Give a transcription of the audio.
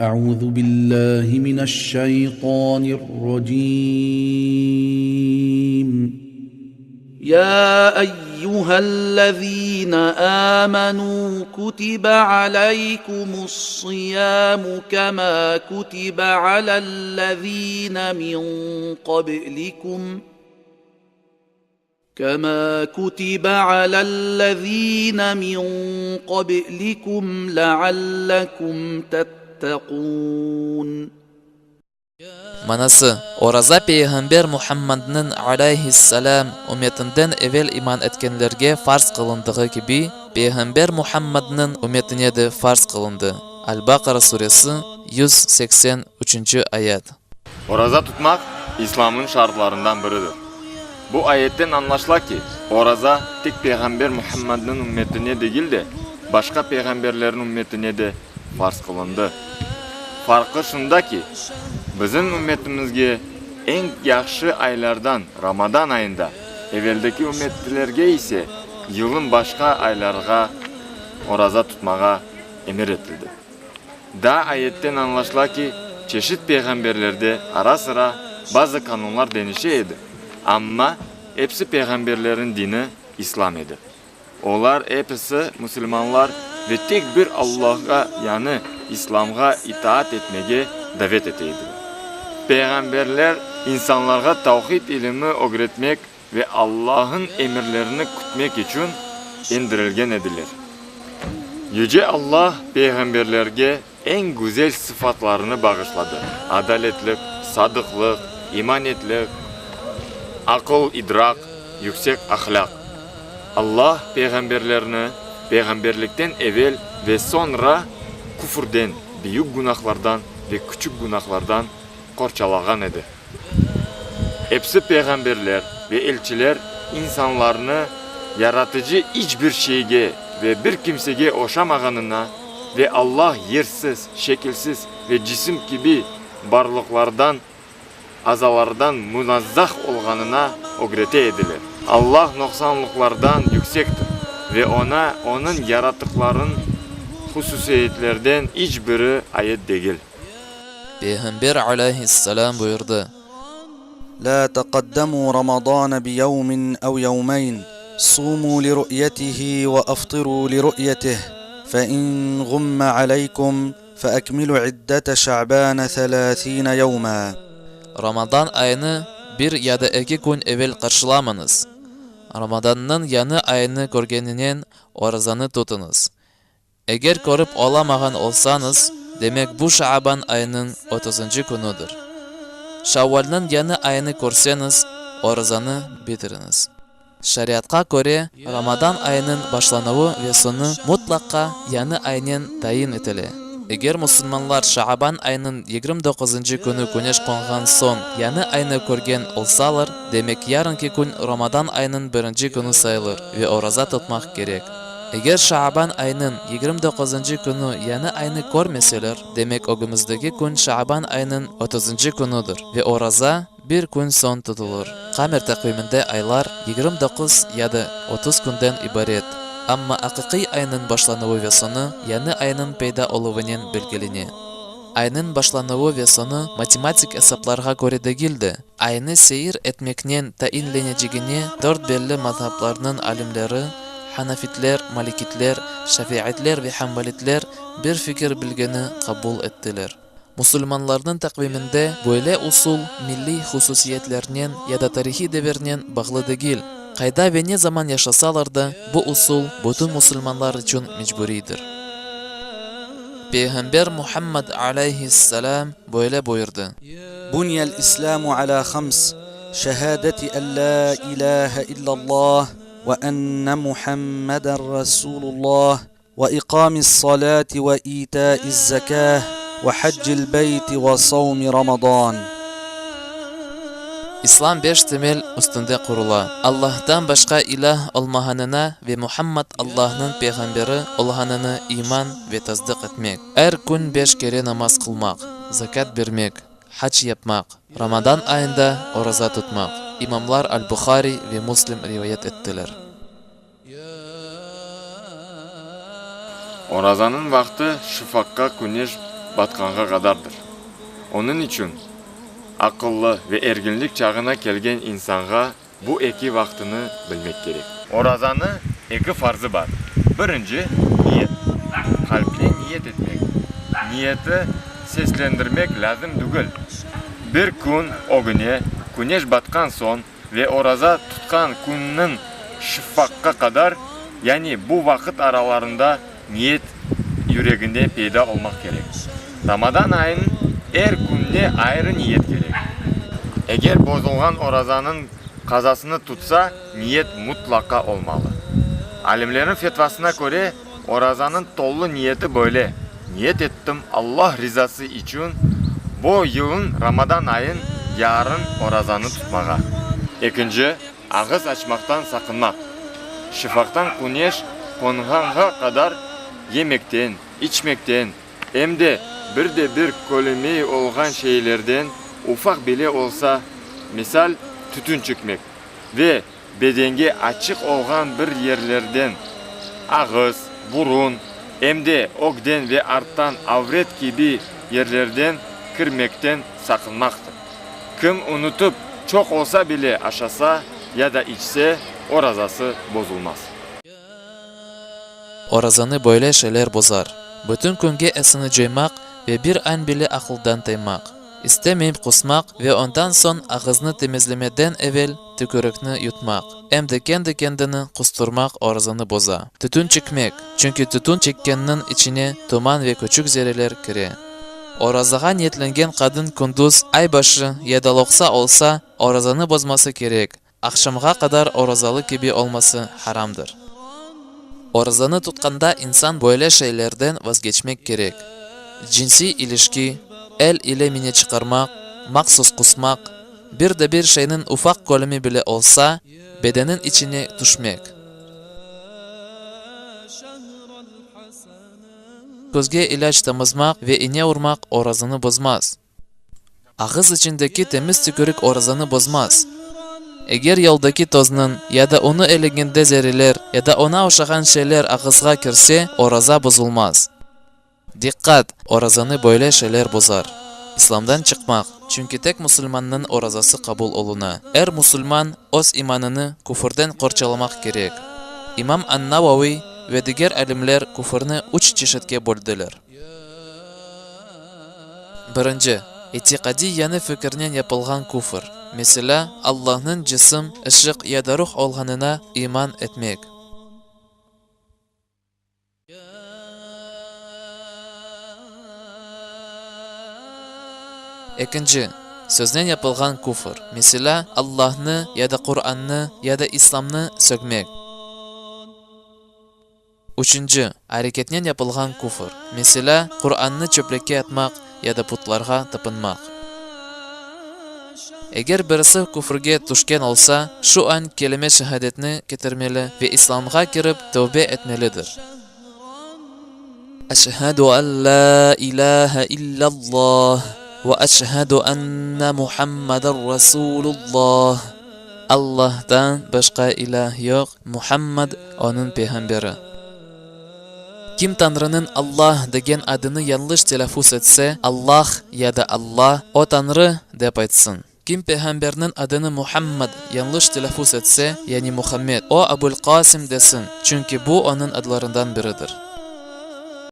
Euzu billahi mineşşeytanirracim. Ya eyyühellezine amenu kutibe aleykumus-siyamu kema kutibe alellezine min qablikum. Kema kutibe alellezine min qablikum leallekum tettekûn. Manası, Oraza Peyğamber Muhammadnıñ, aleyhi-s-selâm, ümmetinden evel iman etkenlerge farz qılındığı kibi, Peyğamber Muhammadnıñ ümmetine de farz qılındı. Al-Baqara suresi, 180 üçünci ayet. Oraza tutmaq, İslamnıñ şartlarından biridir. Bu ayetten añlaşıla ki, oraza tek Peyğamber Muhammadnıñ ümmetine degil de, başqa peyğamberlerniñ ümmetine de farz qılındı. Farqı şunda ki, bizim ümmetimizge eñ yahşı aylardan Ramadan ayında, eveldeki ümmetlerge ise yılın başqa aylarğa oraza tutmağa emir etildi. Daa ayetten añlaşıla ki, çeşit peyğamberlerde ara-sıra bazı qanunlar deñişe edi, amma episi peyğamberlerniñ dini İslam edi. Olar episi musulmanlar ve tek bir Allahğa, yani İslamğa itaat etmege davet ete ediler. Peyğamberler insanlarğa tauhid ilimi ögretmek ve Allahnıñ emirlerini kütmek içün endirilgen ediler. Yüce Allah peyğamberlerge eñ güzel sıfatlarını bağışladı, adaletlik, sadıqlıq, imanetlik, aqıl-idraq, yüksek ahlâq. Allah peyğamberlerni peyğamberlikten evel ve soñra küfürden, büyük günahlardan ve küçük günahlardan qorçalağan edi. Episi peyğamberler ve elçiler insanlarnı Yaratıcı iç bir şeyge ve bir kimsege oşamağanına ve Allah yersiz, şekilsiz ve cisim kibi barlıqlardan, azalardan munazzah olğanına ögrete ediler. Allah noqsanlıqlardan yüksektir ve Oña Onıñ yaratıqlarınıñ hususiyetlerden iç biri ait degil. Peyğamber aleyhisselâm buyurdı. Lâ teqaddemû Ramazâne biyevmin ev yevmeyn, sûmû liru'yetihi ve aftirû liru'yetih, fe in gumme aleykum fe ekmilû iddete şa'bâne selâsîne yevmâ. Ramazan ayını bir ya da eki kün evel qarşılamañız. Ramazannıñ yañı ayını körgeninen orazanı tutıñız. Eger körip olamağan olsañız, demek bu Şaaban ayınıñ otuzıncı künüdir. Şavvalnıñ yañı ayını körseñiz, orazanı bitiriñiz. Şariatqa köre, Ramadan ayınıñ başlanuvı ve soñu mutlaqa yañı aynen tayin etile. Eger musulmanlar Şaaban ayınıñ 29-ncı künü küneş qonğan soñ yañı aynı körgen olsalar, demek yarınki kün Ramadan ayınıñ birinci künü sayılır ve oraza tutmaq kerek. Eger Şaaban ayınıñ 29-ncı künü yañı aynı körmeseler, demek ögümizdeki kün Şaaban ayınıñ otuzıncı künüdir ve oraza bir kün soñ tutulır. Qamer taqviminde aylar 29 ya da 30 künden ibaret, amma aqiqiy aynıñ başlanuvı ve soñu yañı aynıñ peyda oluvınen belgiline. Aynıñ başlanuvı ve soñu matematik esaplarğa köre degil de, aynı seyir etmeknen tainlenecegine dört belli mazhaplarnıñ alimleri, hanafitler, malikitler, şafiitler ve hanbalitler bir fikir bilgeni qabul ettiler. Musulmanlarnıñ taqviminde böyle usul milliy hususiyetlernen ya da tarihiy devirnen bağlı degil, qayda ve ne zaman yaşasalar da, bu usul bütün musulmanlar içün mecburiydir. Peyğamber Muhammad aleyhi-s-selâm böyle buyurdı. Buniyel-İslâmu alâ hams, şehâdeti en lâ ilâhe illallah ve enne Muhammeden resûlullah ve iqâmis-salâti ve itâiz-zekâh ve haccil-beyti ve savmi Ramazân. İslam beş temel üstünde qurula, Allahtan başqa ilâh olmağanına ve Muhammad Allahnıñ peyğamberi olğanını iman ve tasdıq etmek, er kün beş kere namaz qılmaq, zakât bermek, hac yapmaq, Ramadan ayında oraza tutmaq, imamlar Al-Buhari ve Muslim rivayet ettiler. Orazanıñ vaqtı şıfaqqa küneş. batqanğa qadardır. Onıñ içün aqıllı ve erginlik çağına kelgen insanğa bu eki vaqtını bilmek kerek. Orazanı eki farzı bar. Birinci, niyet. Qalpnen niyet etmek. Niyeti seslendirmek lâzim dügül. Bir kün ögüne, küneş batqan soñ ve oraza tutqan künniñ şıfaqqa qadar, yani bu vaqıt aralarında niyet yüreginde peyda olmaq kerek. Ramadan ayınıñ er kününe ayrı niyet kerek. Eger bozulğan orazanıñ qazasını tutsa, niyet mutlaqa olmalı. Alimlerniñ fetvasına köre, orazanıñ tolu niyeti böyle, Niyet ettim Allah rizası içün bo yılın Ramadan ayın yarın orazanı tutmağa. Ekinci, ağız açmaqtan saqınmaq. Şıfaqtan küneş qonğanğa qadar yemekten, içmekten, em de bir de bir kölemey olğan şeylerden, ufaq bile olsa, misal, tütün çekmek, ve bedenge açıq olğan bir yerlerden, ağız, burun, em de ögden ve arttan avret kibi yerlerden kirmekten saqınmaqtır. Kim unutıp, çoq olsa bile aşasa ya da içse, orazası bozulmaz. Orazanı böyle şeyler bozar, bütün künge esini coymaq ve bir an bile aqıldan taymaq, istemeyip qusmaq ve ondan soñ ağıznı temizlemeden evel tükürikni yutmaq, em de kendi kendini qusturmaq orazanı boza. Tütün çekmek, çünki tütün çekkenniñ içine tuman ve küçük zerreler kire. Orazağa niyetlengen qadın kündüz, ay başı ya da loqsa olsa, orazanı bozması kerek, Aqşamğa qadar orazalı kibi olması haramdır. Orazanı tutqanda insan böyle şeylerden vazgeçmek kerek, cinsiy ilişki, el ile mine çıqarmaq, mahsus qusmaq, bir de bir şeyniñ ufaq kölemi bile olsa, bedeniñ içine tüşmek. Közge ilâc tamızmaq ve ine urmaq orazanı bozmaz. Ağız içindeki temiz tükürik orazanı bozmaz. Eger yoldaki toznıñ ya da unı elegende zerreler ya da oña oşağan şeyler ağızğa kirse, oraza bozulmaz. Diqqat! Orazanı böyle şeyler bozar. İslamdan çıqmaq, çünki tek musulmannıñ orazası qabul oluna. Er musulman öz imanını küfürden qorçalamaq kerek. İmam an-Navavi ve diger alimler küfürni üç çeşitke böldiler. Birinci, itiqadiy yañı fikirnen yapılğan küfür, meselâ, Allahnıñ cisim, ışıq ya da ruh olğanına iman etmek. Ekinci, söznen yapılğan küfür, meselâ, Allahnı ya da Qurannı ya da İslamnı sögmek. Üçünci, areketnen yapılğan küfür, meselâ, Qurannı çöplükke atmaq ya da putlarğa tapınmaq. Eger birisi küfürge tüşken olsa, şu an kelime şehadetni ketirmeli ve İslamğa kirip tövbe etmelidir. Eşhedü en lâ ilâhe illâllah ve eşhedü enne Muhammeden Resûlullah. Allahtan başqa ilâh yoq, Muhammad, Onıñ peyğamberi. Kim Tañrınıñ Allah degen adını yañlış telâffuz etse, Allah ya da Alla, o Tañrı, dep aytsın. Kim peyğamberniñ adını Muhammad yañlış telâffuz etse, yani Muhammed, o Abul-Qasim desin, çünki bu onıñ adlarından biridir.